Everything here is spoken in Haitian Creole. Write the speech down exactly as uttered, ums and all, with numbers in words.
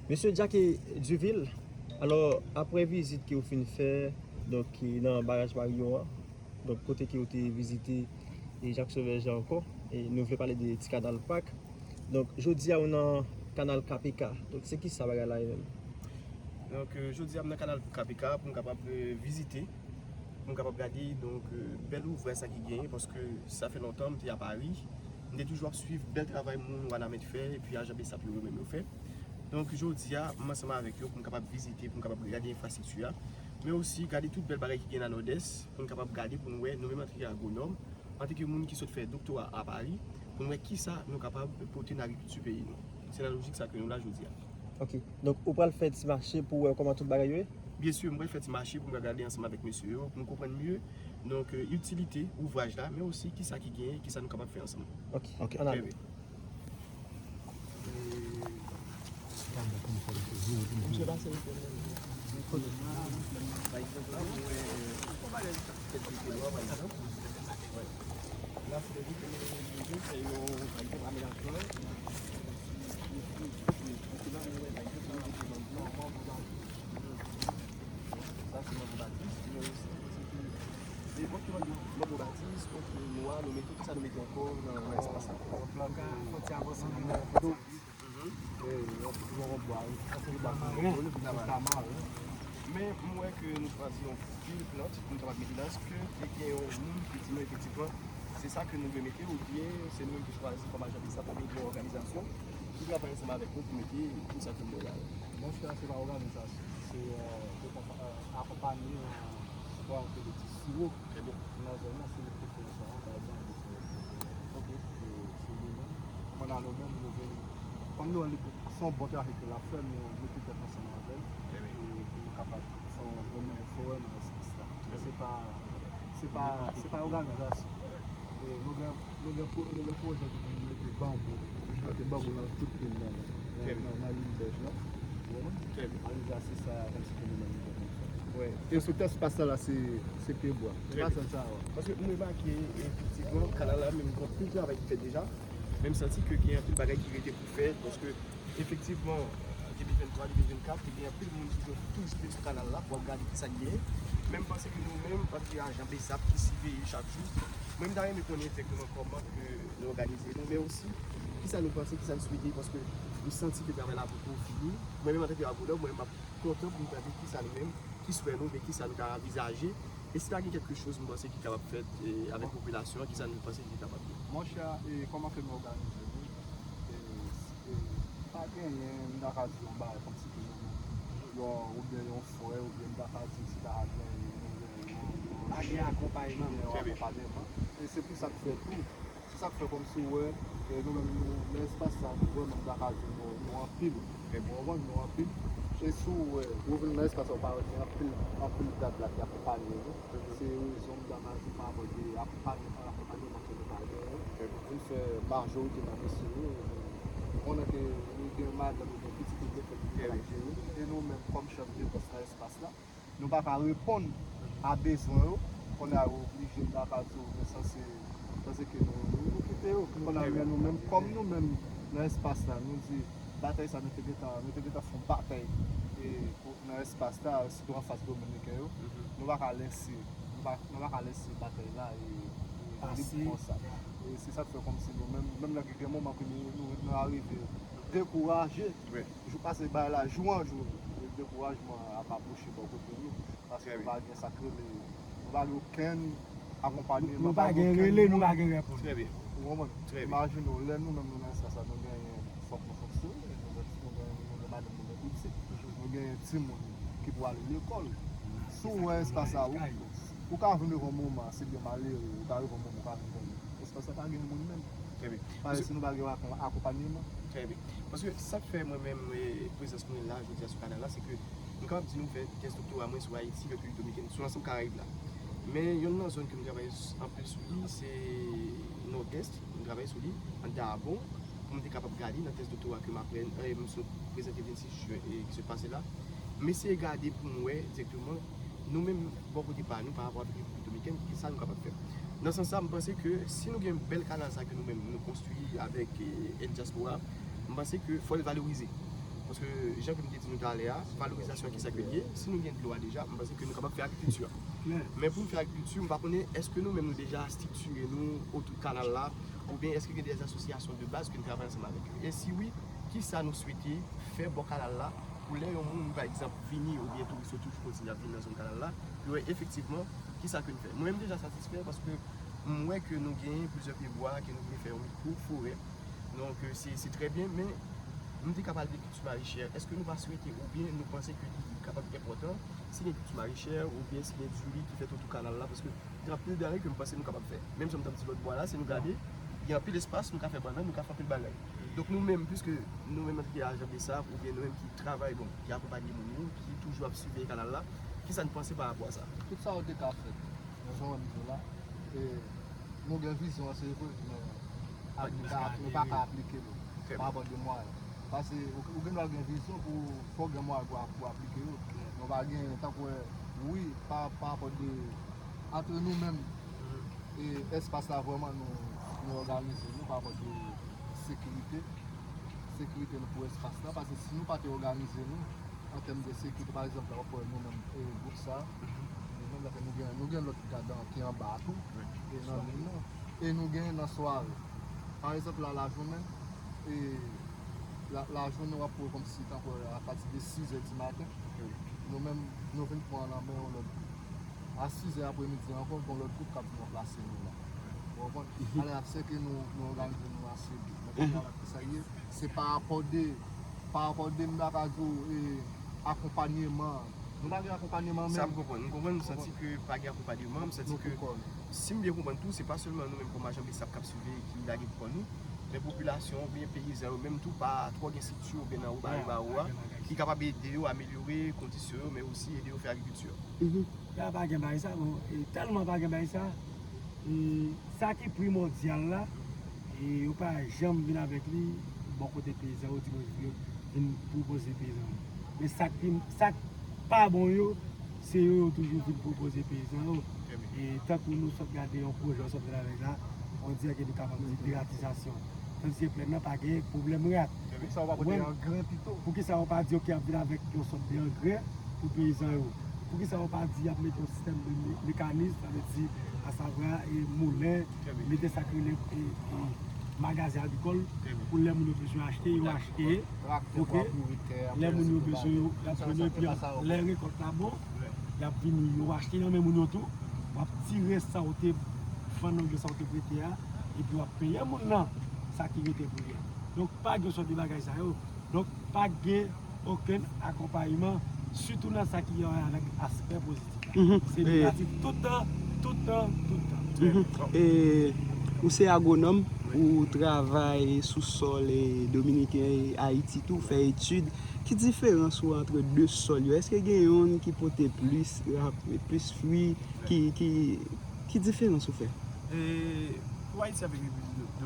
Mesye Jacky Duville, alò, apre vizit ke w fin fè, donk, ki nan baraj Marion an, donk, kote ke w te vizite, e Jacques Sauvage la ankò, e nou vle pale de ti kanal Pak. Donk, jodi a, ou nan kanal K P K. Donk, se ki sa bagay la ye menm? Donk, euh, jodi a, m nan kanal K P K pou m kapab, euh, vizite, pou m kapab gade, donk, euh, bèl ouvraj sa ki genyen, paske sa fè lontan m te a Pari. M te toujou ap swiv bèl travay moun Wanament fè, epi ajan BSAP yo menm yo fè. Donk, jodi a, m ansanm avèk yo pou m kapab vizite, pou m kapab gade enfrastrikti a, men osi gade tout bèl bagay ki gen nan Nòdès, pou n kapab gade, pou n wè, nou menm antanke agwonòm, antanke moun ki sot fè doktora a Pari, pou n wè kisa nou kapab pote nan agrikilti peyi nou. Se nan lojik sa ke nou la jodi a. Ok. Donk, ou pral fè ti mache pou wè kòman tout bagay yo ye? Byen si, m pral fè ti mache pou m ka gade ansanm avèk mesye yo, pou m konprann mye, donk, euh, itilite ouvraj la, men osi kisa ki genyen, kisa nou kapab fè ansanm. Ok. Ok. Ann ale. Trè byen. Mhm. E, yon, yon, yon bwa, yon seri bwa ki rele tamarin. Men, m wè ke nou chwazi yon pil plant pou nou kapab mete la. Èske te gen yon moun ki di nou efektivman, se sa ke nou dwe mete, oubyen se nou menm ki chwazi kòm ajan BSAP, oubyen gen yon òganizasyon ki travay ansanm avèk nou pou mete tout sa ke nou la? Monchè, se pa òganizasyon, se, euh, se konpa-, euh, akonpanye, euh, swa yon kolektif siwo. Trè byen. Nan zòn nan, se li ki fè sa, pa egzanp, se, ok, se, se li menm. Pandan nou menm, nou vin, kòm nou wè li se yon bon travay ke l ap fè, nou mete tèt ansanm avè l, e pou nou kapab fè yon bon mouvman forè nan espas la. Se pa, se pa, se pa òganizasyon. E nou gen, nou gen pwo-, nou gen pwojè ki pou nou mete banbou, nou plante banbou nan tout vil nan, nan, nan, nan liy bèj lan. Ou konprann? Trè byen. Alèz la, se sa, kòmsi ke nou menm nou te konn fè. Wi. E sou tè espas la, la, se, se pye bwa. Se pa sèl sa, wi. Paske m remake, efektivman, kanal la menm, gen anpil travay ki fèt deja. Men m santi ke gen anpil bagay ki rete pou fèt, paske, efektivman, de mil venntwa, de mil vennkat, te gen anpil moun ki te touche sou kanal la pou ap gade ki sa k genyen. Men m panse ke nou menm, antanke ajan BSAP ki siveye chak jou, mwen, m ta renmen konnen egzakteman kòman ke nou òganize nou, men osi, kisa nou panse, kisa n swete, paske m santi ke travay la poko fini. Mwen menm, antanke agwonòm, mwen menm, m ap kontan pou m tande kisa nou menm, ki swè nou, oubyen kisa nou ta anvizaje, e si ta gen kèlke choz nou panse ki kapab fèt, e, avèk popilasyon an, kisa nou panse ki kapab fèt? Monchè, e, kòman ke nou òganize nou? E, e, pa genyen, m ta ka di yon bagay kòmsi ke nou, yon, oubyen yon frè, oubyen m ta ka di si ta genyen, nou genyen yon, yon, pa gen akonpayman, gen yon akonpayman. E se pou sa k fè tou, se sa k fè kòmsi w wè, e nou menm nou nan espas sa, nou vrèman, m ta ka di nou, nou anpil. Ou konprann, nou anpil. E si w wè, ou vin nan espas sa, ou pa wè gen anpil, anpil gad la ki akonpanye nou. Se rezon m ta ka di pa rapò de akonpanye, akonpayman ke nou pa genyen. Vin fè majorite nan mesye yo, ou konnen ke nou gen madanm, nou gen pitit, nou gen frè ki gen bagay jere. E nou menm, kòm chèf de pòs nan espas la, nou pa ka reponn a bezwen yo. Kounye a, yo oblije, m ta ka di w, nou sanse, sanse ke nou, nou, nou kite yo. Kounye a, men nou menm, kòm nou menm nan espas la, nou di, batay sa, nou te gentan, nou te gentan fè yon batay, e, pou, nan espas la, sitou anfas Dominiken yo. Nou pa ka lese, nou pa, nou pa ka lese batay la, e, e, lib konsa. E se sa k fè kòmsi nou menm, menm lè gen moman ke nou, nou, nou arive dekouraje, jou pase bagay la, jou an jou, dekourajman ap apwoche bò kote nou, paske nou pa gen sa k rele, nou pa gen okenn akonpayman, nou pa gen rele, nou pa gen repons. Trè byen. Ou konprann? Trè byen. Imajine w, lè nou menm nou nan espas sa, nou genyen, fòk nou fonksyone, nou gen, nou gen, nou gen madanm, nou gen pitit, nou genyen timoun ki pou ale lekòl. Si w wè espas sa, ou, ou ka vin rive yon moman, se byen malere, ou ka rive yon moman, ou ka vin konnen espas sa pa gen moun menm. Trè byen. Paske si nou pa gen akon-, akonpayman. Trè byen. Paske sa k fè mwen menm, e, prezans mwen la, jodi a sou kanal la, se ke m kapab di nou m fè tèz doktora mwen sou Ayiti, Repiblik Dominikèn, sou lansanm Karayib la. Men yonn nan zòn ke m travay s-, anpil sou li, se Nòdès, m travay sou li, anndan Abon, pou m te kapab gade nan tèz doktora ke m aprann, e, m sot prezante vennsis jen, e, ki sot pase la. M eseye gade pou m wè egzakteman nou menm, bò kote pa nou, pa rapò avèk Repiblik Dominikèn, kisa nou kapab fè. Nan sans sa, m panse ke si nou gen bèl kanal sa ke nou menm nou konstwi avèk, eh, El Diaspora, m panse ke fò l valorize. Paske, jan ke m te di nou talè a, valorizasyon ki sa ke l ye, si nou gen dlo a deja, m panse ke nou kapab fè agrikilti. Men pou nou fè agrikilti, m pa konnen èske nou menm nou deja estriktire nou otou kanal la, oubyen èske gen de asosyasyon de baz ke nou travay ansanm avèk yo? E si wi, ki sa nou swete fè bò kanal la, pou lè yon moun, pa egzanp, vini, oubyen touris yo toujou kontinye ap vin nan zòn kanal la, pou yo wè efektivman ki sa ke n fè. Mwen menm deja satisfè paske m wè ke nou gen plizyè pye bwa, ke nou vle fè yon mikwo forè. Donk, se, se trè byen, men m te ka pale de kilti marechè. Èske nou pa swete oubyen nou panse ke li kapab enpòtan si gen kilti marechè oubyen si gen diri ki fèt otou kanal la? Paske gen anpil bagay ke m panse nou kapab fè. Menm jan m t ap di lòt bò la, si nou gade, gen anpil espas, nou ka fè bannann, nou ka fè anpil bagay. Donk nou menm, piske nou menm antouka ajan Besap, oubyen nou menm ki travay, bon, ki akonpanye moun yo, ki toujou ap siveye kanal la, ki sa n panse pa rapò a sa? Tout sa yo te ka fèt. Nan jan w wè m di w la, e, nou gen vizyon an, se vre, men aplika-, nou pa ka aplike l pa rapò de mwayen. Paske ou, ou gen dwa gen vizyon pou, fò w gen mwayen pou, pou aplike yo. Men w pa gen, tankou, wi, pa, pa rapò de, antre nou menm, e, espas la vrèman nou, nou òganize nou pa rapò de sekirite, sekirite nou pou espas la, paske si nou pa te òganize nou, an tèm de sekirite, pa egzanp, la, w ap wè nou menm, e, gwoup sa, nou menm, la, nou gen, nou gen lòt gad ki anba a tou, e nan liy nan, e nou gen nan sware. Pa egzanp, la, lajounen, e la, lajounen, w ap wè kòmsi, tankou, apati de sizè di maten, nou menm, nou vin pran nan men yon lòt gwoup. A sizè apremidi ankò, gen lòt gwoup k ap vin ranplase nou la. Ou konprann? Alè, sèke nou, nou òganize nou ase byen. Men kòm sa ye, se pa rapò de, pa rapò de, m ta ka di w, e, akonpanyeman. Nou pa gen akonpanyeman menm. Sa m konprann. M konprann, m santi ke pa gen akonpanyeman. M santi ke, si m byen konprann tou, se pa sèlman nou menm kòm ajan Besap k ap siveye, ki lage pou kò nou, men popilasyon oubyen peyizan yo menm tou pa twò gen estrikti oubyen nan wo, ba yo, ba yo a, ki kapab ede yo amelyore kondisyon yo, men osi ede yo fè agrikilti. Sa pa gen bagay sa, bon, e tèlman pa gen bagay sa, e sa ki primòdyal la, e yo pa janm vin avèk li bò kote peyizan yo, di mwen yo vin pwopoze peyizan yo. Men sa k pi, sa k pa bon yo, se yo yo toujou vin pwopoze peyizan yo. E tankou nou sot gade yon pwojè yo sot vin avèk la, on dirè ke nou kapab di piratizasyon. Tandiske plèn nan pa gen pwoblèm rat. Poukisa w pa pote angren pito? Poukisa w pa di, oke, y ap vin avèk yon sòt de angren pou peyizan yo? Poukisa w pa di y ap mete yon sistèm de me-, mekanis, sa vle di, asavwa, e, moulen, mete sa k rele, e, e, magazen agrikòl, pou lè moun yo bezwen achte, yo achte, oke? Lè moun yo bezwen, yo, y ap jwenn yo, epi lè rekòt la bon, y ap vini, yo achte nan men moun yo tou, w ap tire sa w te vann nan, oubyen sa w te prete a, epi w ap peye moun nan sa ki rete pou li a. Donk, pa gen sòt de bagay sa yo. Donk, pa gen okenn akonpayman, sitou nan sa ki gen wè avèk aspè pozitif la. Se negatif tout tan, tout tan, tout tan. E, ou se agwonòm, ou travay sou sòl, e, dominiken e Ayiti tou, ou fè etid. Ki diferans ou wè antre de sòl yo? Èske gen youn ki pote plis, plis fwi? Ki, ki, ki diferans ou fè? E, pou Ayiti avèk Repiblik